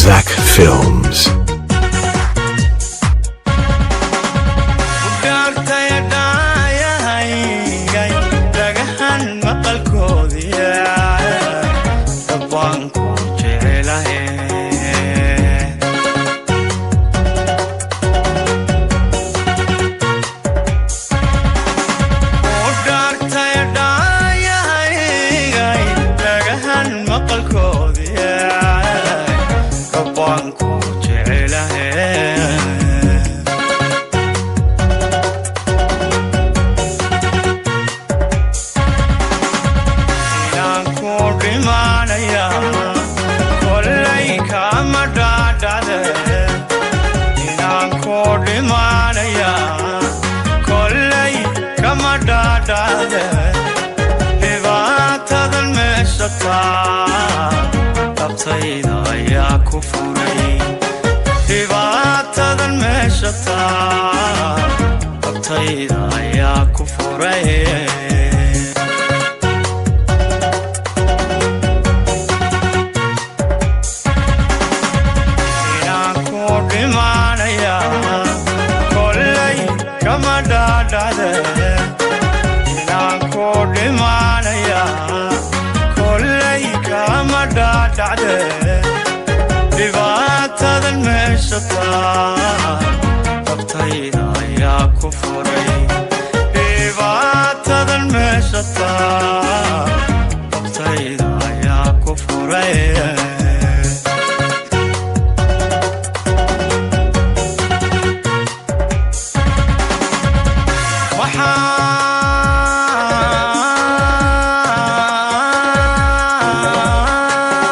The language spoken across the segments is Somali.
Zach Films. Dhaartaya dhaayahaygay, dhagahan maqalkoodiya, dabbaan ku jecelahe. Dhaartaya dhaayahaygay, dhagahan maqalkoodiya, dabbaan ku jecelahe. Inaan ku dhimanaya kollay kama dhaadhacde, inaan ku dhimanaya kollay kama dhaadhacde. Dhibaatadan meesha taa dhabtayda ayaa ku furay, dhibaatadan meesha taa dhabtayda ayaa ku furay. Inaan ku dhimanaya kollay kama dhaadhacde, inaan ku dhimanaya kollay kama dhaadhacde. Dhibaatadan meesha taa dhabtayda ayaa ku furay, dhibaatadan meesha taa dhabtayda ayaa ku furay.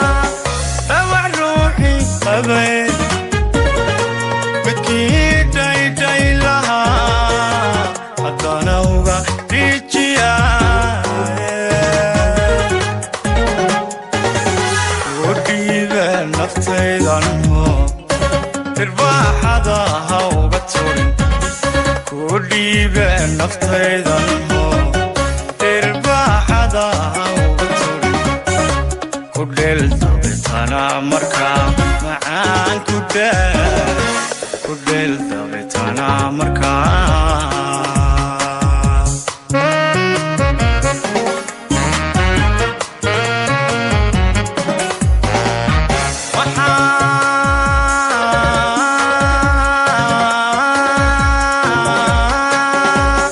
Waxaa dhawac ruuxii qabay midkii dhaydhay lahaa, haddana uga dhiijiya. U dhiibe naftaydan ho, dirbaaxada ha uga turin. Ku dhiibe naftaydan ho, dirbaaxada ha uga turin. Ku dheel dabetana markaa macaan, ku dheel, ku dheel dabetana markaa. Waxaa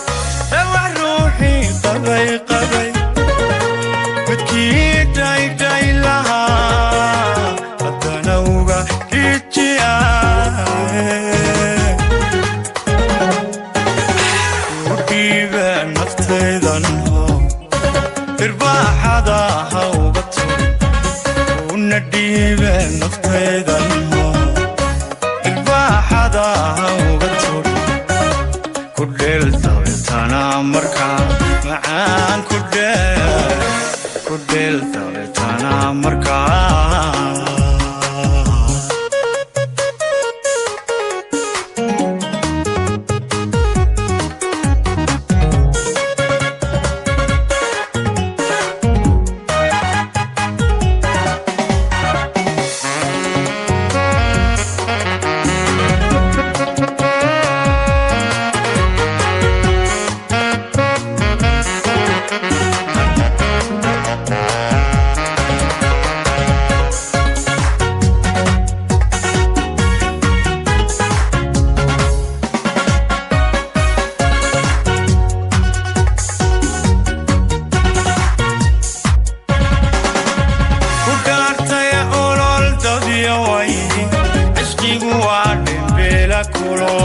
dhawac ruuxii qabay qabay midkii dhaydhay lahaa, haddana uga dhiijiya. U dhiibe naftaydan ho, dirbaaxada ha uga turin. Una dhiibe naftaydan ho, dirbaaxada ha uga turin. Ku dheel dabetana markaa macaan, ku dheel, ku dheel dabetana markaa. Ku dhaartaya olol dadyo way, cishqigu waa dhimbila kulo.